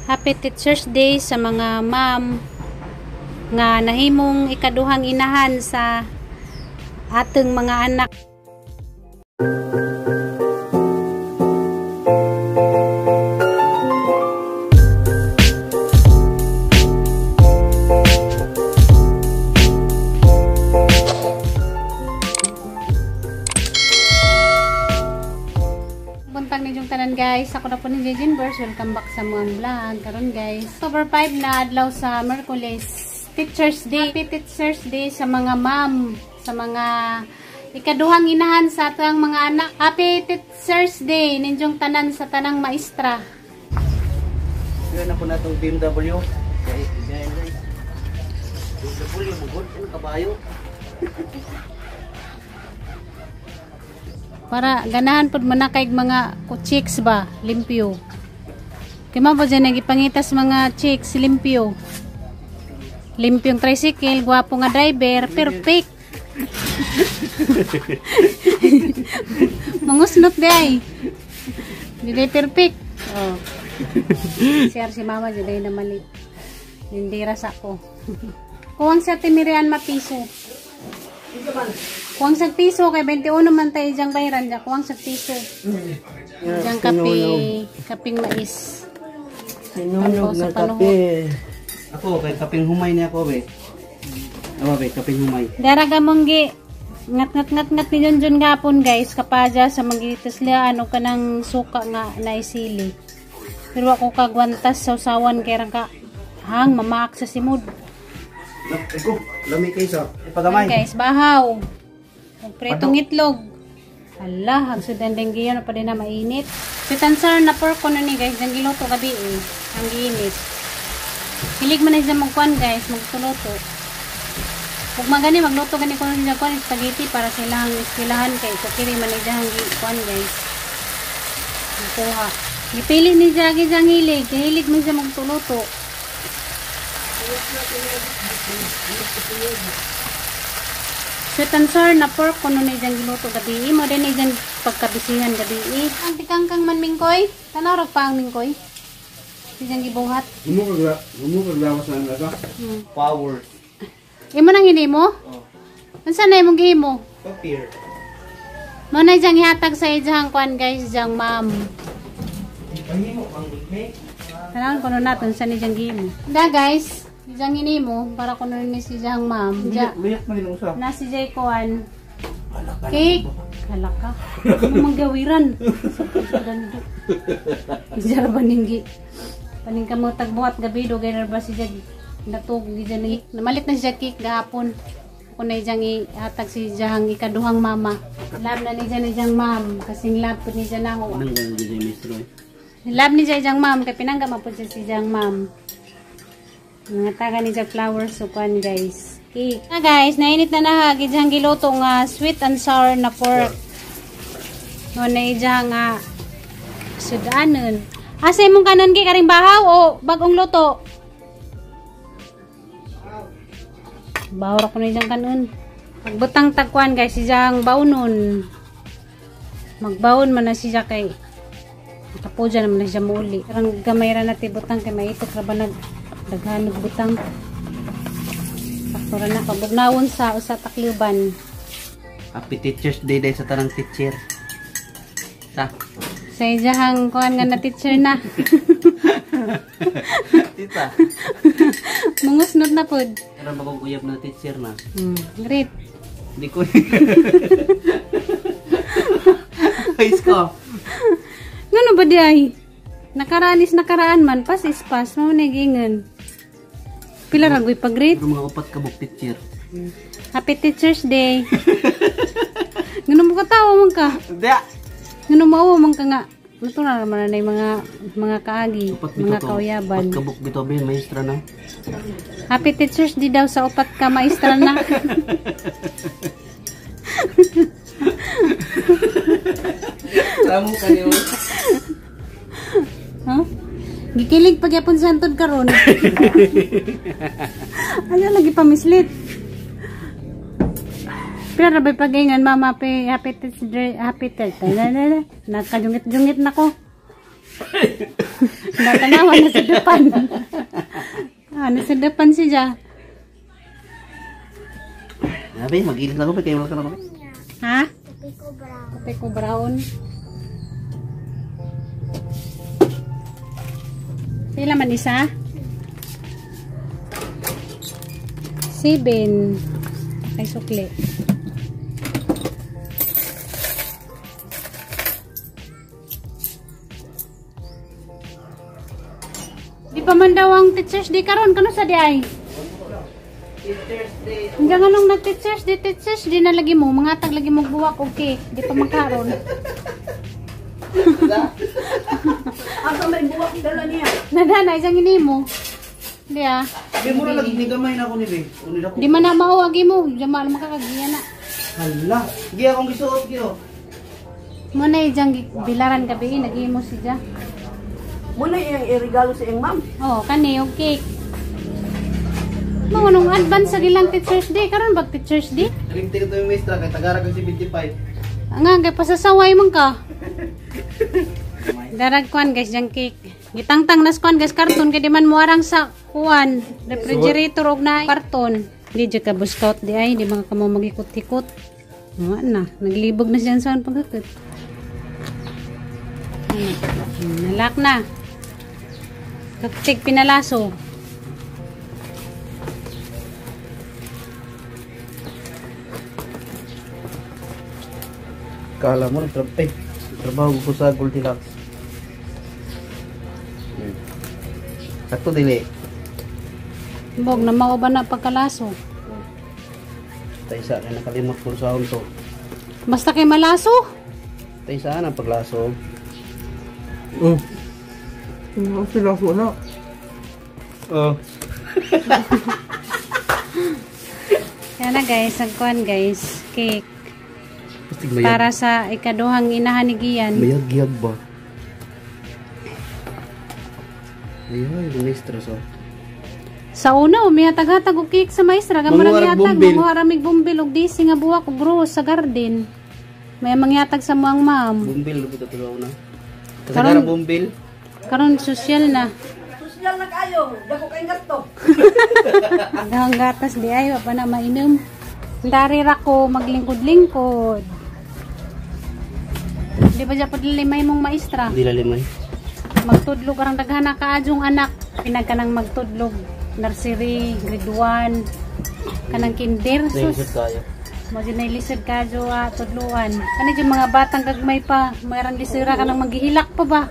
Happy Teacher's Day sa mga ma'am nga nahimong ikaduhang inahan sa ateng mga anak. Buntag ninyong tanan guys, ako na po ni Jejin Burst. Welcome back sa mga vlog. Karon guys, October 5 na adlaw sa Merkules, Teacher's Day. Happy Teacher's Day sa mga ma'am, sa mga ikaduhang inahan sa atong mga anak. Happy Teacher's Day ninyong tanan sa tanang maestra. Yun na po na itong BMW. BMW, bugod, ano kabayo. Para ganahan pud man na kay mga chicks ba, limpyo. Kay mao po dyan nagipangitas mga chicks limpyo. Limpyong tricycle, gwapo nga driver, perfect. Mangusnot di ay. Di perfect. Oh. Share si mama dyan ay namali. Hindi rasa ko. Kuwang sa timirian mapiso. Kuwang sa piso kay 21 man tayo diyang bayaran dyan. Kuwang sa piso. Diyang kape, kaping mais. Sinunog na kape. Ako, kay kaping humay niya ako, be. Awa, be, kaping humay. Dara gamonggi, ngat ngat ngat ngat ni Junjun gapon guys. Kapadya sa magitislian o kanang suka nga naisili. Pero ako kagwantas sa usawan kay rang ka hang mamaak sa simod. Eko, lami kayo sa ipagamay. Guys, bahaw. Pritong itlog. Ala, hagsudan din giyon pa din na mainit. Si Tansar na pork ko na ni guys, dang giluto gabi eh. Ang giinit. Hilig man na siya magkuan guys, magtuluto. Ug magani magluto gani ko siya kuan spaghetti para sa ilang eskwelahan kay kukiri man na siya ang kuan guys. Kuha. Gipili ni siya gi siyang hilig, hilig man siya magtuluto. Sweet and sour na pork kuno ni diyang giluto gabi. Mo din ni diyang pagkabisihan gabi. Ang tikangkang man mingkoy. Tanaw ra pa ang mingkoy. Si diyang gibuhat. Gumo kag lawas na ang asa. Power. Imo nang hinimo? Oh. Unsa na imong gihimo? Papier. Mo na diyang ihatag sa iyang kuan guys, diyang ma'am. Pahimo ang may. Tanaw kuno naton sa ni diyang gihimo. Da guys, diyang hinimo para kuno ni si diyang ma'am. Diya. Luyak man din usa. Na si Jay kuan. Cake. Halaka. Ano manggawiran? Diyan ba ninggi? Paning ka mo tagbuhat gabi do gay ba si Jag natug di dyan ni. Namalit na siya cake gahapon. Ako na diyang ihatag si diyang ikaduhang mama. Love na ni dyan ni diyang ma'am. Kasing love po ni dyan ako. Anong ganun di dyan, maestro eh? Love ni dyan diyang ma'am. Kay pinangga mapod siya si diyang ma'am. Mga taga ni dyan flowers so kuan guys. Cake. Na guys, nainit na nahagi diyang giluto nga sweet and sour na pork. No na diyang nga sudanon. Asa imong kanon gi karing bahaw o bagong luto? Bahaw ra kuno diyang kanon. Pagbutang tagkuan guys, siyang baunon. Magbaon man na siya kay kapuja naman na siya muuli. Karang gamay ra na tibutang kay maitok ra ba nag daghan og butang. Sakto ra na pabugnawon sa usa takliban. Happy Teacher's Day day sa tanang teacher. Sa sa iyang kuan nga na teacher na. Tita. Mungusnod na pod. Karon bagong uyab na teacher na. Great. Di ko. Ayos ko. Ngano ba di ay? Nakaraan is nakaraan man, pas is pas, mao na giingon. Pila ra gyud pag-great? Pero mga upat ka buk teacher. Happy Teacher's Day. Ngano mo katawa man ka? Di. Ngano maawa man ka nga? Natural man na yung mga kaagi, Upat mga bitaw to. kauyaban. Upat ka buk bitaw be maestra na. Happy Teacher's Day daw sa upat ka maestra na. Tamo ka niyo. Huh? Gikilig pagyapon sa hantod karon. Ano lagi pamislit? Pero rabay pag-ingan, mama, happy, happy Teacher's Day, happy Teacher's Day. Nakajungit-jungit na ko. Natanawa na sa depan. Nasa depan siya. Abi, mag-ilis na ko kayo wala ka na kami. Ha? Kape ko brown. Pila man isa? 7. Ay sukli. Di pa man daw ang Teachers Day karon, kano sa di ay? Teachers Day. Hanggang anong nag-Teachers Day, Teachers Day na lagi mo, mga tag lagi mo buwak, okay. Di pa man karon. Asa may buwak dala niya? Nadana isang ini mo. Di ah. Di mo na lagi ni gamay na ako ni be. Unid ako. Di man na mauagi mo, jamal makakagiya na. Hala, gi akong gisuot gi oh. Mo na ijang bilaran gabi nagimo siya. Muna iyang irigalo sa iyang ma'am. Oh, kani og cake. Mo nung advance sa gilang Teachers Day karon bag Teachers Day. Rimti ko to yung maestra kay tagara ko 75. Nga kay pasasaway man ka. Darag kuan guys jang cake. Gitangtang nas kuan guys karton kay di man moarang sa kuan refrigerator og na karton. Di jud ka buskot di ay di mga kamo magikot-ikot. Wa na, naglibog na siya sa paghakot. Nalak na. Kaktik pinalaso. Kala mo trabaho ko sa Goldilocks. Sakto dili. Bog na mao ba na pagkalaso? Tay sa kay nakalimot ko sa to. Basta kay malaso. Tay saan ang paglaso? Oh. Ano sila ko na? Oh. Kaya na guys, ang kuan guys, cake. Mayag, para sa ikaduhang inahan ni Gian. Mayag-yag ba? Ayun, maestra so. Sa una, umihatag-hatag og cake sa maestra. Gamurang Manguha rag yatag, bumbil. manguha ramig bumbil og disi nga buwak og gross sa garden. May mangyatag sa muang ma'am. Bumbil lupit ito una. Kasagara bumbil. Karon social na. Sosyal na kayo. Dako kay gasto. Daghang gatas di ay wa pa na mainom. Dari ra ko maglingkod-lingkod. Di ba japod limay mong maestra? Hindi lalimay. Magtudlog arang daghan na kaadjong anak. Pinag ka nang magtudlog. Nursery, grade 1, kanang kinder. Naisip Sus, tayo. mo dyan na ilisod ka tudluan. Kani dyan mga batang gagmay pa, mayroong lisira ka nang maghihilak pa ba?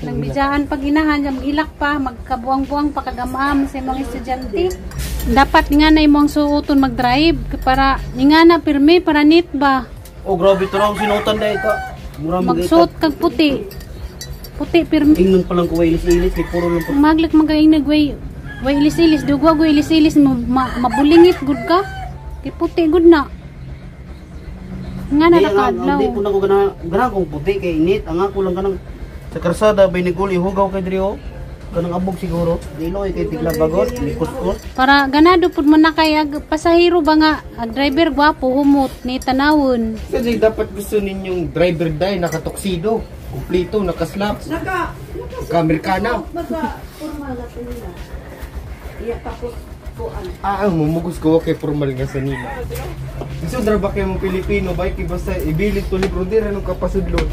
Nang bidyahan pag inahan, dyan maghilak pa, magkabuang-buang pa kagamaam sa mga estudyante. Dapat nga na imong suoton mag-drive para nga na pirmi para neat ba? Oh, grabe to raw sinutan dahil ka. Mura Magsuot kag puti. Puti pirmi. Ingnon pa lang ko ilis-ilis, kay puro lang po. Maglak magainag way way ilis-ilis dugwa go ilis-ilis mabulingit gud ka. Kay puti gud na. Nga na Di, nakadlaw. Hindi po na ko gana kong puti kay init. Ang ako lang kanang sa karsada bay niguli hugaw kay diri oh. Kanang abog siguro. Dilo kay tigla bagot, ni kuskus. Para ganado pud man na kay ag pasahero ba nga ag driver gwapo humot ni tanawon. Kasi dapat gusto ninyong driver dahil nakatoksido, kumpleto, nakaslap, Naka kamerkana. basta formal na nila. Iya tapos kuan. Ah, mumugos ko kay formal nga sa nila. Gusto dra ba kayo mong Pilipino ba kay basta ibilin to libro dira nung kapasudlon.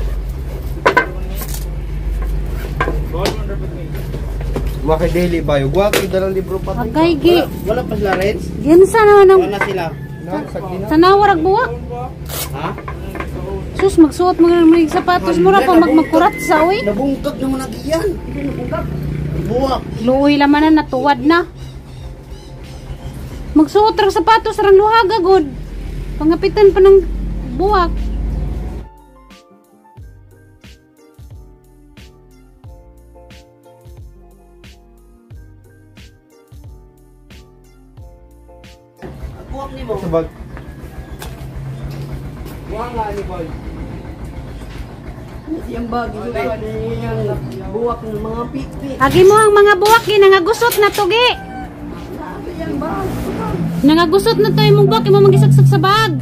Wa kay dili ba yo? Wa kay dalang libro pa. Agay gi. Wala pa sila Renz? Ginsa naman ang Wala sila. Na sa gina. tanaw rag buwak. Ha? Sus magsuot mga mga sapatos mura pa magmakurat sa oy. Nabungkag naman ang iyan. Buwak. Luoy laman na natuwad na. Magsuot rag sapatos rang luhaga gud. Pangapitan pa ng buwak. Buwak ni mo. Sa bag. Wa nga ni boy. Yang bag yang buwak ng mga pipi. Agi mo ang mga buwak gi nangagusot na tugi. Yang bag. Nangagusot na to imong buwak imo magisaksak sa bag.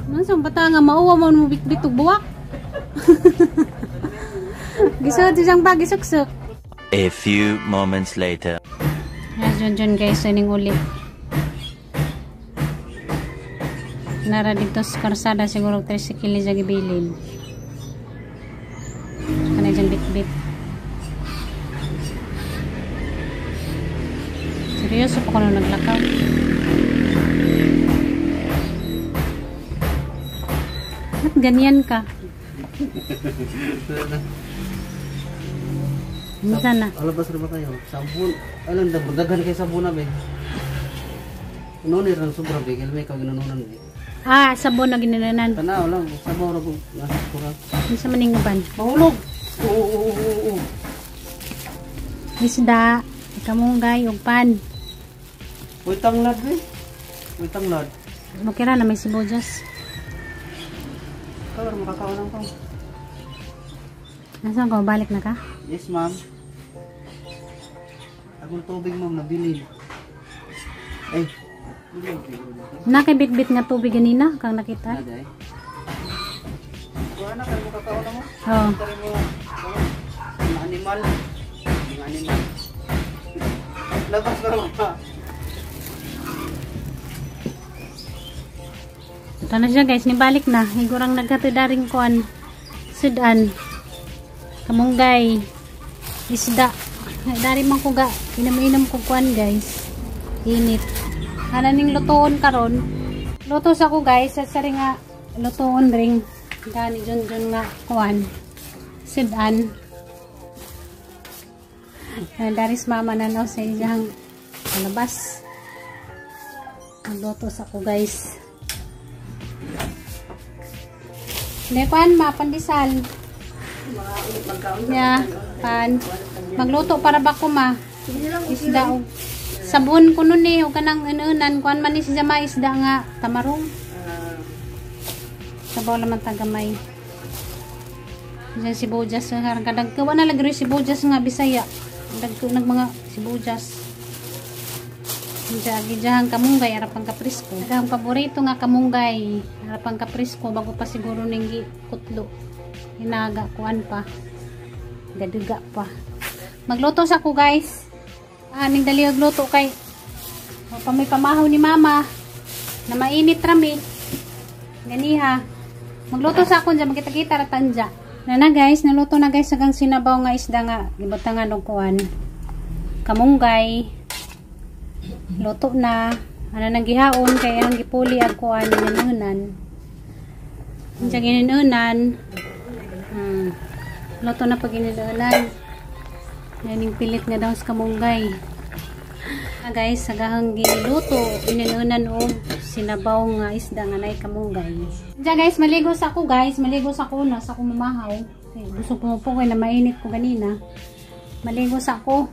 Man sa bata nga mauwa mo mo bitbit og buwak. Gisuot siyang bag gisuksok. A few moments later. Yes, John guys, ining uli. Nara dito sa karsada siguro tricycle ni siya gibilin. Kana dyan bit-bit. Seryoso pa ko nung naglakaw. Ba't ganyan ka? Minsan na. Alabas na ba kayo? Sabon. Alam, daghan kay sabon na be. Ano ni ran sobra be, kay may kag ginununan be. Ah, sabon na ginununan. Tanaw lang, sabon ra ko nasa kurang. Unsa man ning uban? Mahulog. Oo. Isda, kamunggay ug pan. Uy, tanglad be. Uy, tanglad. Okay ra na may sibuyas. Kawar makakaon ko. Nasaan ka? Balik na ka? Yes, ma'am. Akong tubig, ma'am, nabilin. Ay. Nakibit-bit nga tubig ganina kang nakita. Naday. Kuha na kayo makakaon na mo. Oo. Tari mo. Mga animal. Mga animal. Labas na mga. Ito na siya guys, nibalik na. Higurang nagkatoy daring kuan. Sudan. Kamunggay. Isda. Dari man ko ga. Inom-inom ko kuan guys. Init. Ana ning lutoon karon. Luto sa ko guys, sa sari nga lutoon ring. Gani jun nga kuan. Sudan. Daris mama na no sa iyang labas. Magluto sa ko guys. Hindi kuan ma pandesal. Yeah, pan. Magluto para ba ko ma? Isda og sabon ko nun eh, og kanang inunan kuan man ni siya ma isda nga tamarong. Sabaw laman tagamay. Diyan sibuyas karang kadag wa na lagi sibuyas nga Bisaya. Dagko nag mga sibuyas. Diyan diyan kamunggay ara pang kapresko. Ang paborito nga kamunggay ara pang kapresko bago pa siguro ning kutlo. Hinaga kuan pa. Gaduga pa. Magluto sa ko guys. Aning dali og luto kay pa may pamahaw ni mama na mainit rami. Ganiha. Magluto sa ako dyan, magkita-kita ra tanja. Na guys, naluto na guys sagang sinabaw nga isda nga gibutangan og kuan. Kamunggay. Luto na. Ano nang gihaon kay ang gipuli ang kuan ginunan. Diyan ginunan. Luto na pag ginunan. Yaning pilit nga daw sa kamunggay. Guys, sagahang giluto ininunan og sinabaw nga isda nga nay kamunggay. Diyan guys, maligo sa ako guys, maligo sa ako na sa ako mamahaw. Kay gusto ko po kay na mainit ko ganina. Maligo sa ako.